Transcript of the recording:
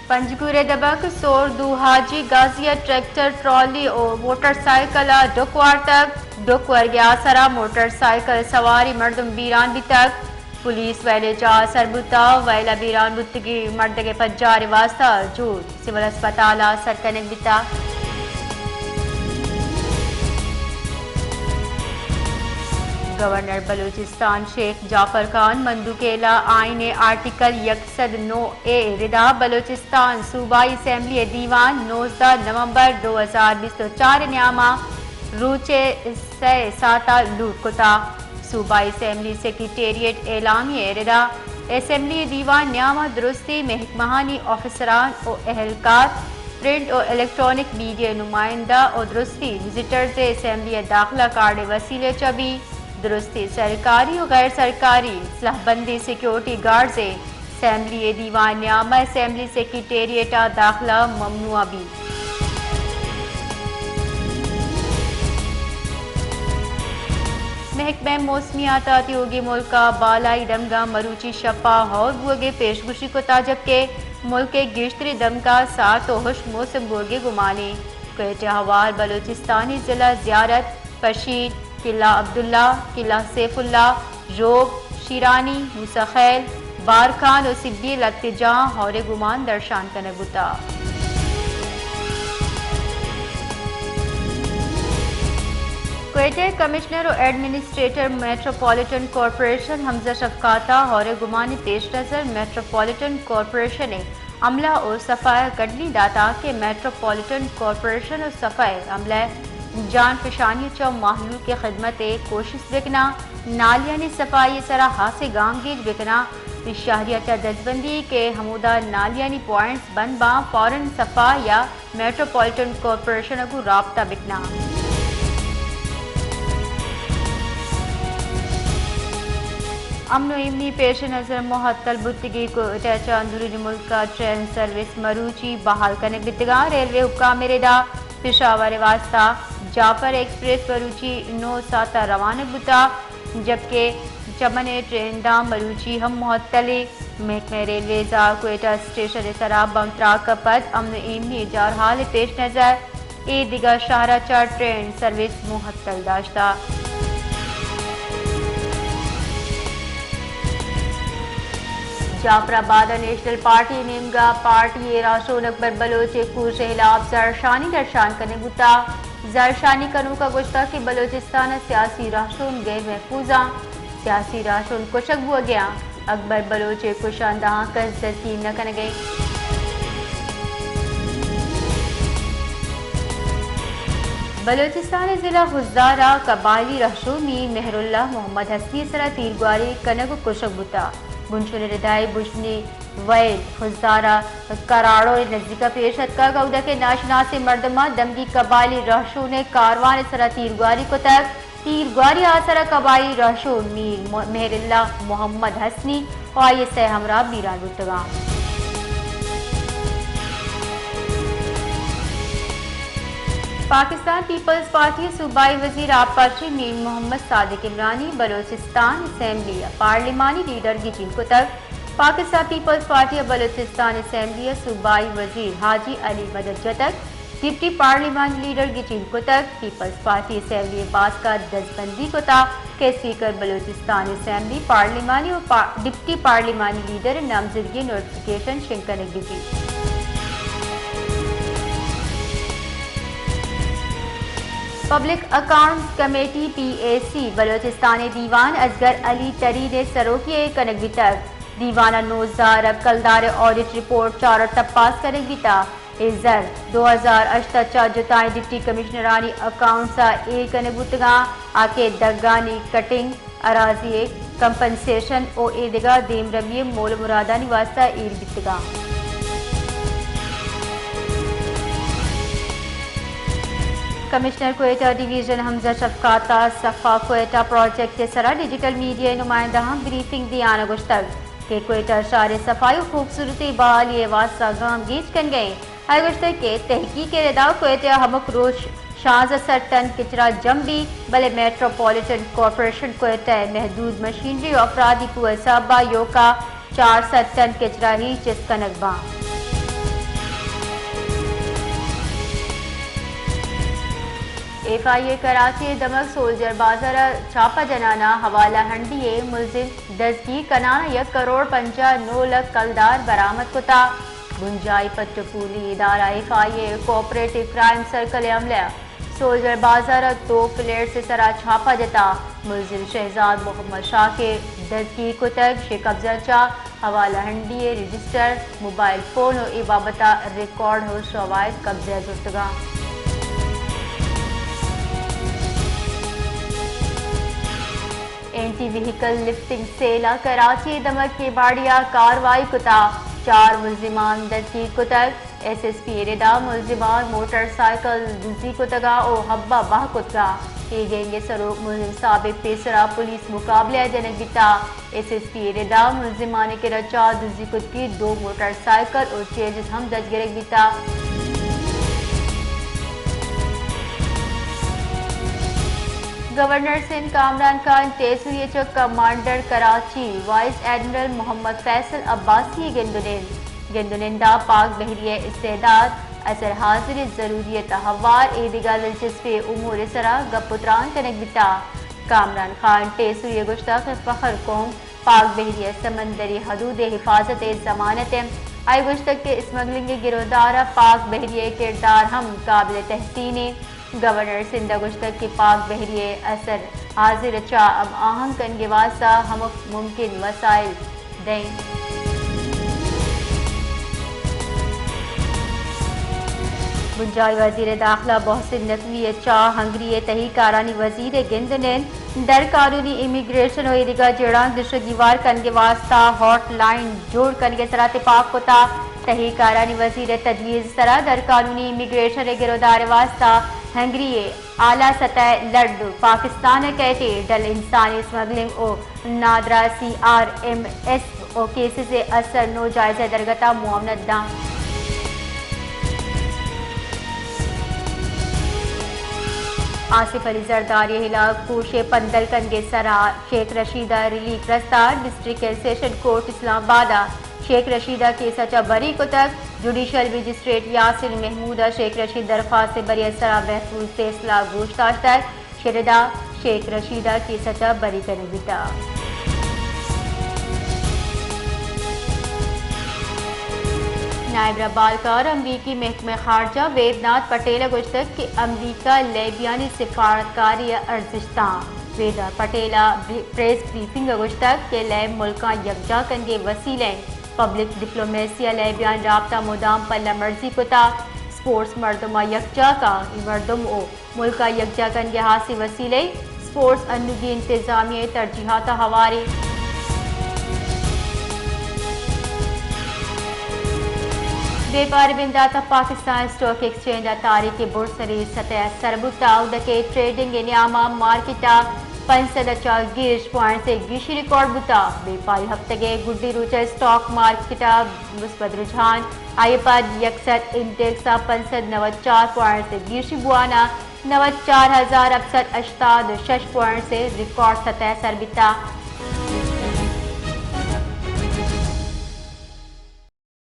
پنجگور ءِ دبک سور دو حاجی گازی ءَ ٹریکٹر، ٹرالی ءُ موٹر سائیکل ءَ ڈک وارتگ۔ ڈک ورگ ءِ آسر ءَ موٹر سائیکل سواریں مردم بیران بیتگ۔ پولیس ویل ءِ چہ آسر بوتگ، ویل ءَ بیران بوتگیں مردک ءِ پجار ءِ واستہ جہد سول ہسپتال ءَ سر کنگ بیتگ۔ گورنر بلوچستان شیخ جعفر خان مندوخیل ءَ آئین ءِ آرٹیکل یک سد نو اے ءِ ردا بلوچستان صوبائی اسمبلی ءِ دیوان نوزدہ نومبر دو ہزار بیست ءُ چار ءِ نیام ءَ روچ ءِ سئے ساعت ءَ لوٹ کتگ۔ صوبائی اسمبلی سیکرٹریٹ ءِ اعلامیہ ءِ ردا اسمبلی ءِ دیوان ءِ نیام ءَ درستیں محکمہانی آفیسران ءُ اہلکار، پرنٹ ءُ الیکٹرانک میڈیا ءِ نمائندہ ءُ درستیں وزیٹرز ءِ اسمبلی ءِ داخلہ کارڈ ءِ وسیلہ ءَ چہ بی درستیں سرکاری ءُ غیر سرکاری سلاہ بندیں سیکورٹی گارڈز ءِ اسمبلی ءِ دیوان ءِ نیام ءَ اسمبلی سیکرٹریٹ ءَ داخلہ ممنوع بیت۔ محکمہ موسمیات ءَ تیوگیں ملک ءِ بالائی دمگاں مروچی شپ ءَ ہور بوگ ءِ پیشگوشی کتگ، جبکہ ملک ءِ گیشتریں دمگ ءَ سارت ءُ ہشک موسم بوگ ءِ گمان اِنت۔ کوئٹہ ءِ ہوار بلوچستان ءِ ضلع زیارت، پشین، قلعہ عبداللہ، قلعہ سیف اللہ، ژوب، شیرانی، موسی خیل، بارکھان ءُ سبی ءِ لہتے جاہاں ہور ءِ گمان درشان کنگ بوتگ۔ کوئٹہ ءِ کمشنر ءُ ایڈمنسٹریٹر میٹروپولیٹن کارپوریشن حمزہ شفقات ءَ ہور ءِ گمان ءِ پیش نظر میٹروپولیٹن کارپوریشن ءِ عملہ ءُ صفا ءَ گڈنی داتگ کہ میٹروپولیٹن کارپوریشن ءُ صفا ءِ عملہ ءِ جان فشانی ءَ چہ مہلوک ءِ خدمت ءِ کوشست بکناں، نالیانی صفائی ءِ سرا ہاسیں گامگیج بکناں، وتی شہریاں چہ دزبندی کہ ہمودا نالیانی پوائنٹس بند باں، فوراً صفا یا میٹروپولیٹن کارپوریشن ءَ گوں رابطہ بکناں۔ امن ءُ ایمنی پیش نظر معطل بوتگیں کوئٹہ ءَ چہ اندرونی ملک ءَ ٹرین سروس مروچی بحال کنگ بیتگاں۔ ریلوے حکام ءِ ردا پشاور ءِ واستہ جعفر ایکسپریس مروچی نو ساعت ءَ روانگ بوتگ، جبکہ چمن ءِ ٹرین داں مروچی ہم معطل اِنت۔ محکمہ ریلویز ءَ کوئٹہ اسٹیشن ءِ سرا بم تراک ءَ پد امن ءُ ایمنی ءِ جارحال ءِ پیش نظر اے دگہ شہر ءَ چہ ٹرین سروس معطل داشتگ۔ جعفر آباد ءَ نیشنل پارٹی ءِ نیمگ ءَ پارٹی ءِ راہشون اکبر بلوچ ءِ کوش ءِ ہلاپ زہرشانی درشان کنگ بوتگ۔ زہرشانی کنوک ءَ گوشتگ کہ بلوچستان ءَ سیاسی راہشون غیر محفوظ اَنت، سیاسی راہشون کشگ بوگ ءَ اَنت، اکبر بلوچ ءِ کشان دہاں کس دزگیر نہ کنگ ءَ اِنت۔ بلوچستان ءِ ضلع خضدار ءَ قبائلی رہشون میر مہر اللہ محمد حسنی ءِ سرا تیرگواری کنگ ءُ کشگ بوتگ۔ بنشون ءِ ردائے بژنی ویل خضدار ءِ کراڑو ءِ نزیک ءَ پیش اتکگ، اودا کہ ناشناسیں مردماں دمگی قبائلی رہشون ءِ کاروان ءِ سرا تیرگواری کتگ۔ تیرگواری ءِ آسر ءَ قبائلی رہشون میر م-، مہر اللہ محمد حسنی ءُ آئی ءِ سئے ہمراہ بیران بوتگاں۔ پاکستان پیپلز پارٹی ءِ صوبائی وزیر آبپاشی میر محمد صادق عمرانی بلوچستان اسمبلی ءَ پارلیمانی لیڈر گچین کتگ۔ پاکستان پیپلز پارٹی ءَ بلوچستان اسمبلی ءَ صوبائی وزیر حاجی علی مدد جتگ، ڈپٹی پارلیمانی لیڈر گچین کتگ۔ پیپلز پارٹی اسمبلی ءِ باسک ءَ دزبندی کتگ کہ اسپیکر بلوچستان اسمبلی، پارلیمانی ءُ پا-، ڈپٹی پارلیمانی لیڈر ءِ نامزدگی ءِ نوٹیفکیشن شنگ کنگ بہ بیت۔ پبلک اکاؤنٹس کمیٹی، پی اے سی، بلوچستان ءِ دیوان اصغر علی ترین ءِ سروکی ءَ کنگ بیتگ۔ دیوان ءَ نوزدہ ارب کلدار ءِ آڈٹ رپورٹ چارٹ ءَ پاس کنگ بیتگ۔ اے زر دو ہزار ہشت ءَ چہ جتائیں ڈپٹی کمشنرانی اکاؤنٹس ءَ ایر کنگ بوتگاں، آ کہ دگانی کٹنگ، اراضی ءِ کمپنسیشن ءُ اے دگہ دیمرمی ءِ مول ءُ مرادانی واستہ ایر بیتگاں۔ کمشنر کوئٹہ ڈویژن حمزہ شفقات ءَ صفا کوئٹہ پراجیکٹ ءِ سرا ڈیجیٹل میڈیا ءِ نمائندہاں بریفنگ دیان ءَ گوشتگ کہ کوئٹہ شہر ءِ صفائی ءُ خوبصورتی بحالی ءِ واستہ گامگیج کنگ ءَ اِنت۔ آئی ءَ گوشتگ کہ تحقیق ءِ ردا کوئٹہ ءَ ہمک روچ شانزدہ سد ٹن کچرا جم بیت، بلے میٹروپولیٹن کارپوریشن کوئٹہ ءِ محدود مشینری ءُ افرادی قوہ ءِ سبب ءَ ایوک ءَ چار سد ٹن کچرا ہی چست کنگ باں۔ ایف آئی اے کراچی ءِ دمگ سولجر بازار ءَ چھاپہ جنان ءَ حوالہ ہنڈی ءِ ملزم دزگیر کنان ءَ یک کروڑ پنجاہ نو لکھ کلدار برآمد کتا۔ بنجاہی پٹ ءُ پولی ادارہ ایف آئی اے کوآپریٹو کرائم سرکل ءِ عملہ ءَ سولجر بازار ءَ دو فلیٹس ءِ سرا چھاپہ جتا۔ ملزم شہزاد محمد شاکر دزگیر کتگ، شے قبضہ چا حوالہ ہنڈی ءِ رجسٹر، موبائل فون ءُ اے بابت ءَ ریکارڈ ءُ شواہد قبضہ ءَ زرتگاں۔ اینٹی وہیکل لفٹنگ سیل ءَ کراچی ءِ دمگ کیباڑی ءَ کاروائی کتا، چار ملزمان دزگیر کتگ۔ ایس ایس پی ءِ ردا ملزمان موٹر سائیکل دزی کتگا ءُ حبہ بہا کتگا۔ اے گینگ ءِ سروک ملزم ثابت پیسرا پولیس مقابلہ ءَ جنگ بیتا۔ ایس ایس پی ءِ ردا ملزمان ءِ کرا چار دزی کتگی دو موٹر سائیکل ءُ چیزز ہم دزگرگ بیتا۔ گورنر سندھ کامران خان ٹیسری ءَ چہ کمانڈر کراچی وائس ایڈمرل محمد فیصل عباسی ءَ گند ءُ نند۔ گند ءُ نندا پاک بحریہ ءِ استعداد، عصر حاضر ءِ ضروریت ءَ ہوار اے دگہ دلچسپیں امور ءِ سرا گپ ءُ تران کنگ بیتا۔ کامران خان ٹیسری ءَ گوشتگ کہ فخر قوم پاک بحریہ ءِ سمندری حدود ءِ حفاظت ءِ ضمانت انت۔ آئی ءَ گوشتگ کہ اسمگلنگ ءِ گرودار ءَ پاک بحریہ ءِ کردار ہم قابل تحسین انت۔ گورنر سندھ ءَ گوشتگ کہ پاک بحریہ ءِ عصر حاضر ءَ چاہ ہم آہنگ کنگ ءِ واستہ ہمک ممکن وسائل دئیں۔ بنجاہی وزیر داخلہ محسن نقوی ءَ چہ ہنگری ءِ تہی کارانی وزیر ءِ گند ءُ نند، در قانونی امیگریشن ءُ ایدگہ جیڑھاں گیش ءُ گیوار کنگ ءِ واستہ ہاٹ لائن جوڑ کنگ ءِ سرا تپاک کتا۔ تہی کارانی وزیر ءِ تجویز ءِ سرا در قانونی امیگریشن ءِ گرودار ءِ واستہ ہنگری ءِ اعلی سطح ءِ لڈ پاکستان ءَ کئیت ءُ ڈل انسانی اسمگلنگ ءُ نادراہ سی آر ایم ایس ءُ کیسز ءِ اثر نو جائزہ درگت ءَ معاونت داں۔ آصف علی زرداری ءِ ہلاک کوش ءِ پندل کنگ ءِ سرا شیخ رشید ءَ ریلیف رستہ، ڈسٹرکٹ اینڈ سیشن کورٹ اسلام آباد ءَ شیخ رشید ءَ کیس ءَ چہ بری کتگ۔ جوڈیشل مجسٹریٹ یاسر محمود ءَ شیخ رشید درخواست ءِ بری ءِ سرا محفوظ فیصلہ گوش داشتگ۔ شردا شیخ رشید ءَ کیس ءَ چہ بری کنگ بیتگ۔ نائب ربالکار امریکی محکمہ خارجہ ویدناتھ پٹیل ءَ گوشتگ کہ امریکہ لیبیانی سفارتکاری ءِ ارزشت داں۔ ویدناتھ پٹیل ءَ بری-، پریس بریفنگ ءَ گوشتگ کہ لیب ملکاں یکجا کنگ ءِ وسیلہ انت۔ پبلک ڈپلومیسی ءَ لیبیانی رابطہ مدام پلہ مرزی کتا۔ سپورٹس مردم ءَ یکجا کاں، اے مردم ءُ ملک ءَ یکجا کنگ ءِ ہاسیں وسیلہ ایں۔ سپورٹس انوگیں انتظامیہ ءِ ترجیحات ءَ ہوار ایں۔ بیپاری بندات ءَ پاکستان اسٹاک ایکسچینج ءَ تاریخی برز تریں سطح ءَ سر بوت۔ اود ءَ کہ ٹریڈنگ ءِ نیام ءَ مارکیٹ ءَ پنچ سد ءَ چہ گیش پوائنٹس ءِ گیشی ریکارڈ بوت۔ بیپاری ہفتگ ءِ گڈی روچ ءَ اسٹاک مارکیٹ ءَ مثبت رجحان، آئی ءَ پد یک سد انڈیکس ءَ پنچ سد نود چار پوائنٹس ءِ گیشی بوان ءَ نود چار ہزار ہپت سد ہشتاد ءُ شش پوائنٹس ءِ ریکارڈ سطح ءَ سر بیتا۔